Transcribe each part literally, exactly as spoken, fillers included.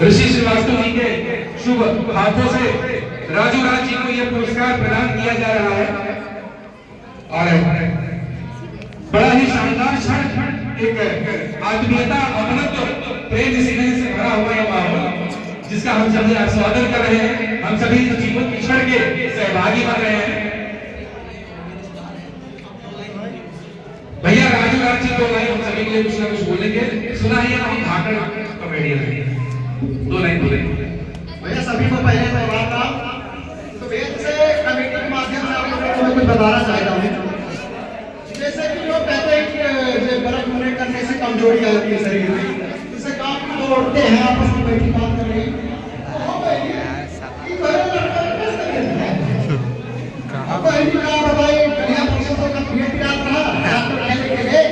ऋषि श्रीवास्तव जी के शुभ हाथों से राजू राज जी को यह पुरस्कार प्रदान किया जा रहा है। और बड़ा ही शानदार क्षण, एक आत्मीयता, अपनत्व, प्रेम स्नेह से भरा हुआ यह माहौल, जिसका हम सभी आस्वादन कर रहे हैं। हम सभी इस जीवन के क्षण के सहभागी बन रहे हैं। भैया राजू राज जी दो लाइन हम सभी के लिए कुछ ना कुछ बोलेंगे। सुना है हम भाखड़ कॉमेडियन हैं, दो लाइन बोलेंगे। भैया सभी को पहले तो राम राम। तो भैया जैसे कमेटी के माध्यम से आप लोगों को मैं कुछ बताना चाहता हूँ। जैसे कि लोग कहते हैं कि, अ, जो व्रत व्रत करने से कमजोरी आ जाती है शरीर में, जैसे गाँव में दो औरतें हैं आपस में बैठी बात कर रही हैं, तो हो गई, ये तो है लड़का, कैसे करते हैं? अब बहन जी का बताइए, बढ़िया परसों का पेट पिरात रहा, डॉक्टर कहने के लिए,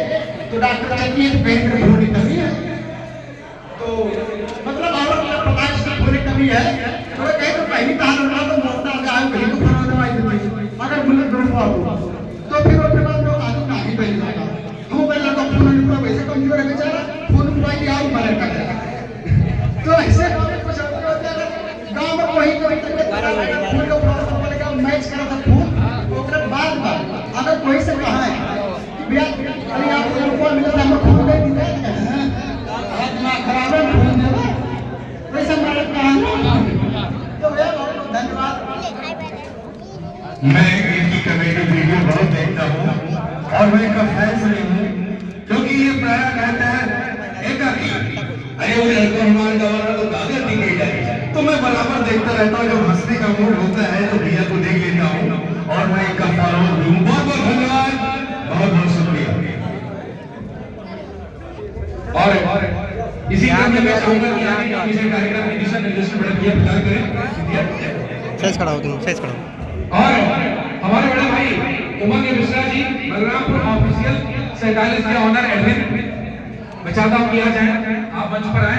तो डॉक्टर कहती है, "तो पेट में खून की कमी है।" तो मतलब औरत के पता है कि खून की कमी है, तो वो कहे, "तो पहली कहा लड़का तो मरता है, आज कहीं को खाना दवाई देते हैं, अगर मुझे ढूंढ पाओ।" तो फिर उसके बाद लोग आगे नहीं पहले जाता, हम पहले तो खून निकला, वैसे कमजोर है बेचारा, खून उठवा के आओ, मरे का। तो ऐसे गाँव में कुछ होते होते अगर गाँव में कोई कोई तबियत खराब है, खून का प्रोसेस बनेगा, मैच करा था खून, ओकरे बाद बा। अगर कोई से कहा है कि भैया, अरे आप लोग को मिला था, हमें खून नहीं दिया, हाँ, दिमाग खराब है, खून देना, वैसे मरे कहा ना। तो भैया बहुत बहुत धन्यवाद। मैं इनकी कॉमेडी वीडियो बहुत देखता हूँ और मैं इनका फैन भी हूँ, क्योंकि ये प्रायः कहता है, "एकाकी, अरे वो लड़का हमारे गंवारा तो कागज दिखाई जाए।" तो मैं बराबर देखता रहता हूँ, जब हंसने का मूड होता है तो भैया को देख लेता हूँ और मैं इनका फॉलोअर भी हूँ। बहुत बहुत धन्यवाद, बहुत बहुत शुक्रिया। और इसी क्रम में मैं चाहूंगा कि आगे का विषय कार्यक्रम की दिशा निर्देशन बड़ा भैया प्रदान करें। सही से खड़ा हो तुम, सही से खड़ा हो। और हमारे बड़े भाई उमंग मिश्रा जी, बलरामपुर ऑफिशियल सैंतालीस के ऑनर एडमिन, मैं चाहता हूँ कि आ जाएं, आप मंच पर आएं।